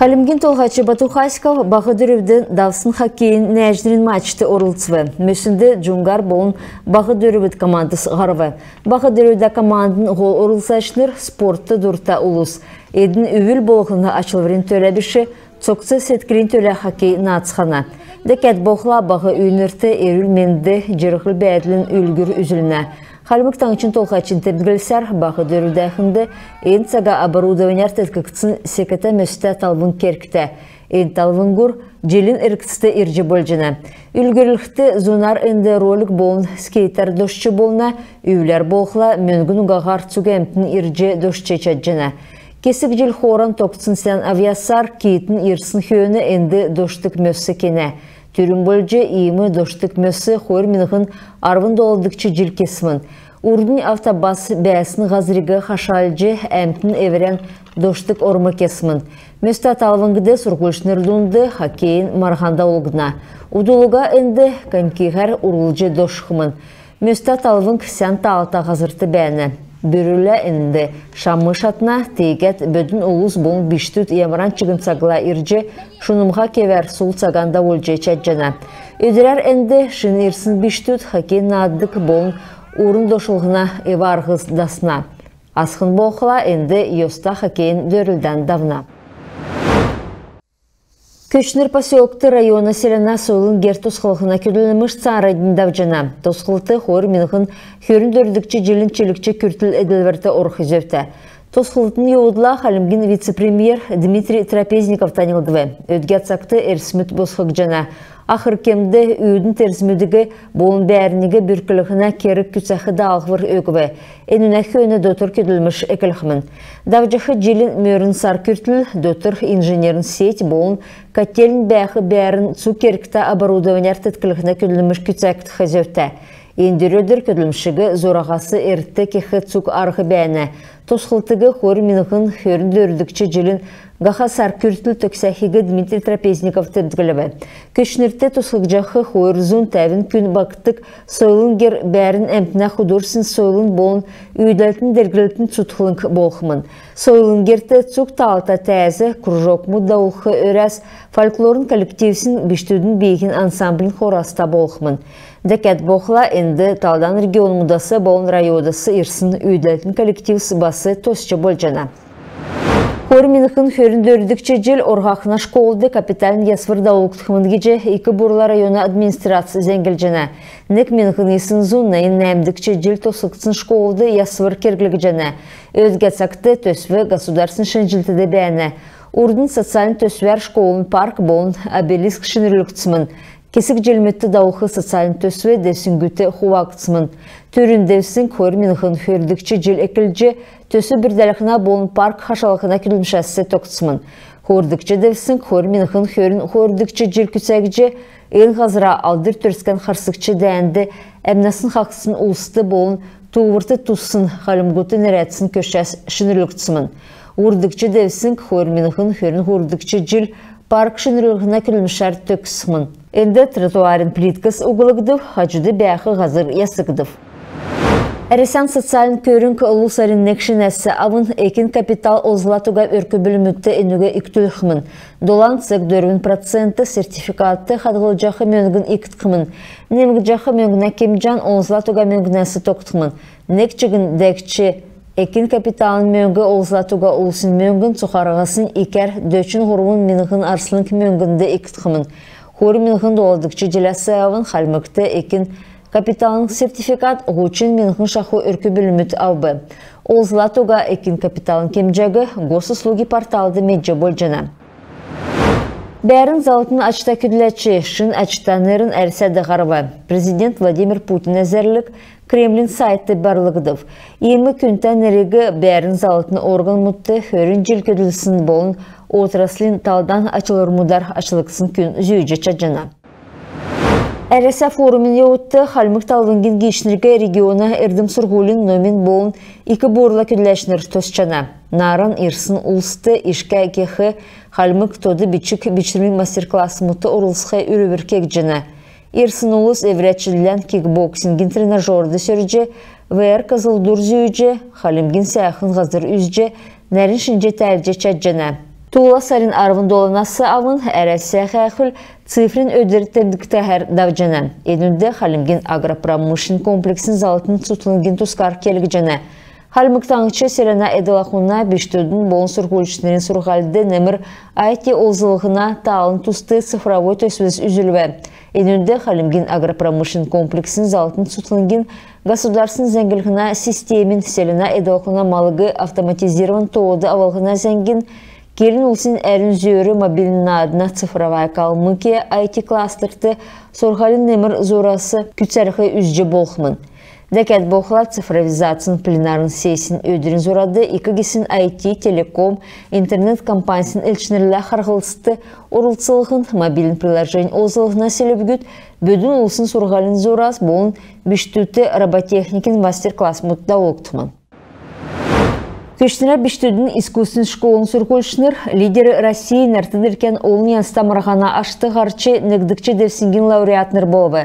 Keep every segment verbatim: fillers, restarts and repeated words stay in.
Хальмгин Толһач Бату Хасиков Баһ Дөрвдән давсн хоккейин нәәҗнрин матчд орлцв. Мөснд «Җуңһар» болн «Баһ Дөрвд» командс һарв. «Баһ Дөрвдә» командын һол орлцачнр — спортд дурта улс. Эдн үвл болһна ачлврин төлә биш, цогц седклин төлә хоккей наадхана. Дәкәд болхла, баһ үйнрт эрүл-менд, җирһл-бәәдлин үлгүр үзүлнә. Хальмг Таңһчин Толһачин темдглсәр, «Баһ Дөрвдәһнд» эн цага оборудованяр теткгдсн секәтә мөстә талвң кергтә. Эн талвңгур җилин эргцд ирҗ болҗана. Үлгүрлхд, зунар энд ролик болн скейтәр дошҗ болна, үвләр болхла, мөңгн угаһар цуг әмтн ирҗ дошҗ чадҗана. Кесг җил хооран тогтсн сән авъясар киитн ирсн хөөн энд дошдг мөс кенә. Түрүн болҗ иим дошдг мөс хойр миңһн арвн долдгч җил кесмн. Урднь автобас бәәсн һазриг хашалҗ, әмтн эврән дошдг орм кесмн. Мөстә талвңд сурһульчнр дунд хоккейин марһан давулгдна. Удл уга энд конькиһәр урлҗ дошхмн. Мөстә талвң сән таалта һазрт бәәнә. Бүрүлә энд шам шатна, тиигәд бөдүн улс болн бичкдүд ямаран чигн цагла ирҗ, шунмһа кевәр сул цаган давулҗ чадҗана. Өдрәр энд шин ирсн бичкдүд хоккей нааддг болн урн дошлһна эв-арһс дасна. Асхн болхла, энд йоста хоккейин дөрлдән давна. Көтчнр поселкд района селәнә сойлын гер тосхлһна көдлмш цааранднь давҗана. Тосхлт хойр миңһн хөрн дөрвдгч җилин чилгч күртл эдлврт орх зөвтә. Тосхлтын йовдлла Хальмгин вице-премьер Дмитрий Трапезников таньлдв. Өдгә цагт эрсмүд босхгдҗана. Ахр кемд үүдн терзмүдиг болн бәәрниг бүрклһнә керг күцәх даалһвр өгв. Энүнә хөөн дотр көдлмш эклхмн. Давҗах җилин мөрн сар күртл дотр инженерн сеть болн котельн бәәх бәәрн цуг кергтә оборудованяр тетклһнә көдлмш күцәгдх зөвтә. Эндр өдр көдлмшиг зураһас эрт кех цуг арһ бәәнә. Тосхлтыг хойр миңһн хөрн дөрвдгч җилин һаха сар күртл төгсәхиг Дмитрий Трапезников темдглв. Көтчнрт тосхгдҗах хойр зун тәвн күн багтдг сойлын гер бәәрн әмтнә художественн, сойлын болн үүдәлтин делгрлтин цутхлң болхмн. Сойлын герт цуг таалта тәәз, кружокмуд давулх өрәс, фольклорн коллективсин, бичкдүдин бииһин ансамблин хорас та болхмн. Дәкәд болхла, энд талдан регионмудас болн районмудас ирсн үүдәлтин коллективс бас тосч болҗана. Хойр миңһн хөрн дөрвдгч җил Орһахна школд капитальн ясвр давулгдхмн гиҗ Ик-Бурла района администрац зәңглҗәнә. Нег миңһн йисн зун найн нәәмдгч җил тосхгдсн школд ясвр керглгдҗәнә. Өдгә цагт төсв государственн шинҗллтд бәәнә. Урднь социальн төсвәр школын парк болн обелиск шинрүлгдсмн. Кесг җилмүдт давулх социальн төсв девсңгүдт хувагдсмн. Түрүн девсң хойр миңһн хөрдгч җил эклҗ, төсв бүрдәлһнә болн парк хашалһна көдлмшәс тогтсмн. Хойрдгч девсң хойр миңһн хөрн хойрдгч җил күцәгдҗ, эн һазра Алдр Төрскән харсгч дәәнд әмнәсн хаһцсн улст болн тууврт туссн хальмгудт нерәдсн көшәс шинрүлгдсмн. Һурвдгч девсң хойр миңһн хөрн һурвдгч җил парк шинрүллһнә көдлмшәр төгсхмн. Энд тротуарин плиткс углгдв, хаҗуд бәәх һазр ясгдв. Әрәсән социальн көрңг Лу сарин нег шинәс авн экин капитал олзлад уга өрк-бүлмүдт энүг икдүлхмн. Долан цег дөрвн процент сертификатд хадһлҗах мөңгн икдхмн. Немгҗәх мөңгнә кемҗән олзлад уга мөңгнәс тогтхмн. Нег чигн дәкҗ экин капиталын мөңг олзлад уга улсин мөңгн цуһараһаснь икәр дөчн һурвн миңһн арслң мөңгнд икдхмн. Хойр миңһн долдгч җиләс авн Хальмгт экин капиталын сертификат һучн миңһн шаху өрк-бүлмүд авв. Олзлад уга экин капиталын кемҗәг Госуслуги порталд медҗ болҗана. Бәәрн заллтын ачта көдләч шин ачта нерн Әрәсәд һарв. Президент Владимир Путина зәрлг Кремлин сайтд барлгдв. Иим күндтә нериг бәәрн заллтын органмудт хөрн җил көдлсн болн отраслин талдан ачлврмудар ачлгдсн күн зүүҗ чадҗана. Әрәсә форумин йовудт Хальмг Талвңгин гиичнриг региона эрдм-сурһулин, номин болн Ик-Бурла көдләчнр тосчана. Нааран ирсн улст ишкә кех, хальмг тод бичг бичрмин мастер-классмудт орлцх үрвр кегдҗәнә. Ирсн улс эврә чидлән кикбоксингин тренажерд сөрҗ, В Р кызыл дур зүүҗ, Хальмгин сәәхн һазр үзҗ, нәрн шинҗ тәәлҗ чадҗана. Туула сарин арвн доланас авн Әрәсә һәәхүл цифрин өдр темдгтәһәр давҗана. Энүнд Хальмгин агропромышленн комплексин залтын цутхлңгин тускар келгдҗәнә. Хальмг Таңһч селәнә эдл-ахуна, бичкдүдин болн сурһульчнрин сурһульд немр I T олзллһна таалын туст цифровой төсвс үзүлв. Энүнд Хальмгин агропромышленн комплексин залтын цутхлңгин государственн зәңгллһнә системин, селәнә эдл-ахуна малыг автоматизированн тоод авлһна зәңгин, келн улсин әрүн зөөр мобильн наадна «Цифровая Калмыкия» I T кластерт сурһулин немр зурас күцәлһ үзҗ болхмн. Дәкәд болхла, цифровизацин пленарн сессин өдрин зурад ик гисн I T, телеком, интернет компаньсин элчнрлә харһлтст орлцлһн, мобильн приложень олзллһна селвгүд, бүдүн улсин сурһулин зурас болн бичкдүдт роботехникин мастер-классмуд давулгдхмн. Көтчнрә бичкдүдин искусствин школын сурһульчнр «Лидеры России» нарт-делкән олн янзта марһана ашт һарч, негдгч девсңгин лауреатнр болв.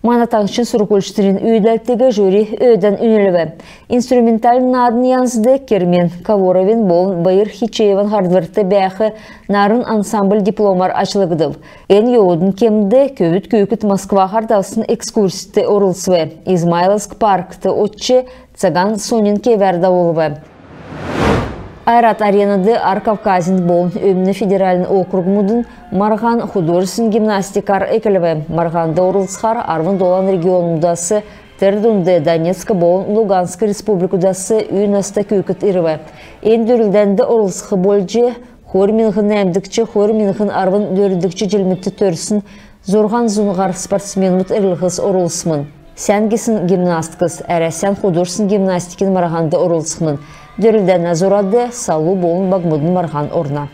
Мана таңһчин сурһульчнрин үүдәлтиг жюри өөдән үнлв. Инструментальн наадна янзд Кермен Каворовин болн Баир Хичеевин һардврт бәәх «Нарн» ансамбль дипломар ачлгдв. Эн йовудын кемд көвүд күүкд Москваһар давсн экскурсьт орлцв. Измайловск паркт одҗ, цаган соньн кевәр давулв. «Ойрат Аренад» Ар Кавказин болн Өмн федеральн округмудын марһан художественн гимнастикар эклв. Марһанд орлцхар арвн долан регионмудас, тер дунд Донецк болн Луганск республикудас үй наста күүкд ирв. Эн дөрлдәнд орлцх болҗ хойр миңһн нәәмдгч, хойр миңһн арвн дөрвдгч җилмүдт төрсн зурһан зун һар спортсменмүд эрлһс орулсмн. Сән гисн гимнасткс Әрәсән художественн гимнастикин марһанд орлцхмн. Дөрлдәнә зурад салу болн багмудын марһан орна.